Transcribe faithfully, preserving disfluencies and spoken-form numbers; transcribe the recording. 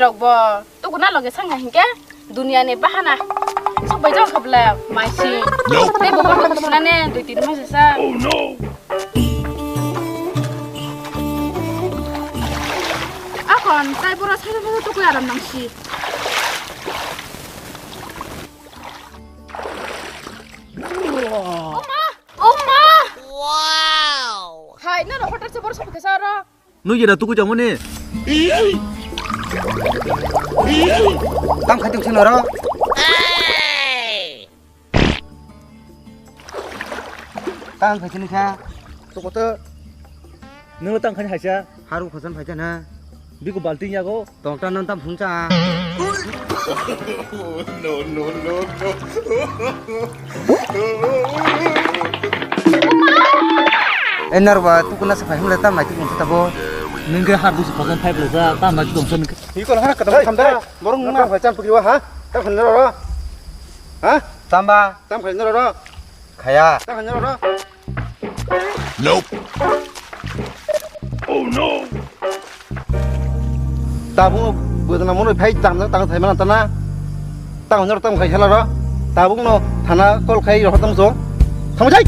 Rok bo tukuna loge sanga hinkhe dunia ni bahana. Sok bai jang khabla maisi. Tei bo ko sunane dui tin mas sa. Akon tai pura sai sai tukui aram nangsi. Oma! Oma! Wow! Hai, noro hotel se bor sopi kesa ro. Nui jera tukui jamoni. Tam khai tong sino ro. Tam khai tini kha. Tukoto. Nung tam khai haisa. Haru khosan phaikha na. Biko balting yago. Tongta nang tam phungcha. No, no, no, no. Eh, narba, tukuna sa phai hwnle tam nai tukun sa tabo. Nung ke har busu khosan phai bela sa, tam nai tukun sa nung ke. Iko lah, kata Hei, tham dai. Borong nang phai cham pukri wa, ha? Tam khan ro ro. Ha? Tamba. Tam khan ro ro. Khaya. Tam khan ro ro. Nope. Oh no. Tabuk no bwdana mono phai tang tang thai mana tana. Tang hwnjak tang khai khala ro. Tabuk no thana call khai ro tang so. Thang jai.